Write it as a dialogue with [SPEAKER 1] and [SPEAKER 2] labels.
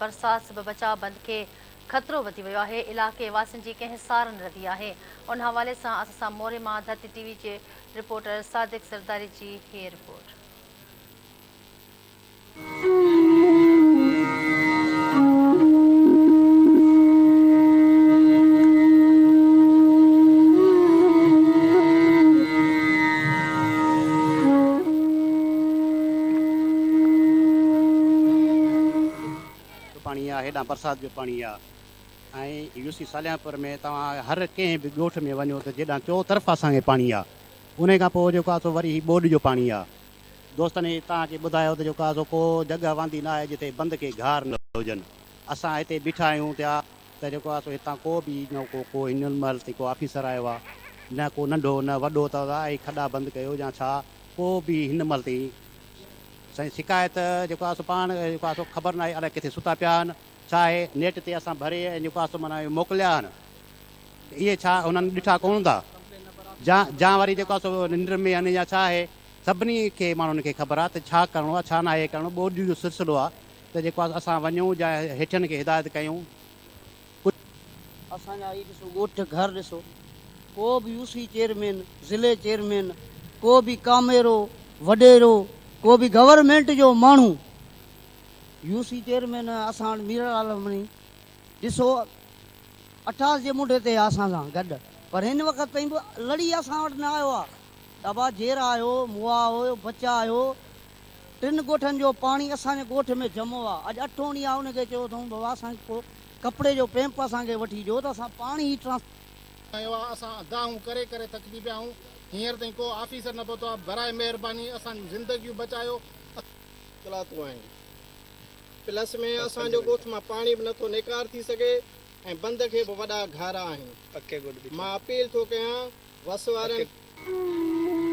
[SPEAKER 1] برسات سبب بچاء بند کي خطرو وڌي ويو آهي، علائقي واسين جي ڪنهن سار نه لڌي آهي، ان حوالي سان اسان سان موري مان ڌرتي ٽي وي جي رپورٽر صادق زرداري جي هيء رپورٽ.
[SPEAKER 2] جو پاڻي آ هيڏانهن برسات جو پاڻي آ ۽ يو سي صالحپور ۾ توهان هر ڪنهن به ڳوٺ ۾ وڃو ته جيڏانهن چو طرف اسان کي پاڻي آ انهي کان پوء جيڪو آ سو وري هي ٻوڏ جو پاڻي آ دوستن هي توهان کي ٻڌايو ته جيڪو آ سو ڪو جڳهه واندي نه آهي جتي بند کي گهار نه هجن اسان هتي بيٺا آهيون ٿيا ته جيڪو آ سو هتان ڪو به نه ڪو ڪو هن مهل تائين ڪو آفيسر آيو آ نه ڪو ننڍو نه وڏو ته ادا هي کڏا بند ڪيو يا ڇا ڪو به هن مهل تائين سائين شڪايت جيڪو آ سو پاڻ جيڪو آ سو خبر ناهي الائي ڪٿي ستا پيا آهن ڇا آهي نيٽ تي اسان ڀري ۽ جيڪو آ سو معنيٰ موڪليا آهن اهي ڇا انهن ڏٺا ڪونه ٿا جا جا وري جيڪو آ سو ننڊ ۾ آهن يا ڇا آهي سڀني کي ماڻهن کي خبر آ ته ڇا ڪرڻو آ ڇا ناهي ڪرڻو ٻوڏ جو سلسلو آ ته جيڪو آ اسان وڃون يا هيٺين کي هدايت ڪيون ڪجهه.
[SPEAKER 3] اسان جا هي ڏسو ڳوٺ گهر ڏسو ڪو به يو سي چيئرمين ضلعي چيئرمين ڪو به ڪاميرو وڏيرو ڪو به گورنمينٽ جو ماڻهو يو سي چيئرمين اسان وٽ ميرل عالماڻي ڏسو اٺاس جي منڍ تي آ اسان سان گڏ پر هن وقت تائين به لڙي اسان وٽ نه آيو آ ته ابا جيئرا آهيو مئا آهيو بچا آهيو ٽن ڳوٺن جو پاڻي اسان جي ڳوٺ ۾ جمعو آ اڄ اٺون ڏينهن آ ان کي چيو اٿئون بابا اسان کي ڪو ڪپڙي جو پيمپ اسان کي وٺي ڏيو ته اسان پاڻي هي ٽرانس.
[SPEAKER 4] آيو آ اسان دانهون ڪري ڪري ٿڪجي پيا آهيون هينئر تائين ڪو آفيسر نه پهتو آ براء مهرباني اسان جون زندگيون بچايو. مشڪلاتون آهن پلس ۾ اسان جو ڳوٺ مان پاڻي به نٿو نيڪار ٿي سگهي ۽ بند کي به وڏا گهارا آهن مان اپيل ٿو ڪيان وس وارن.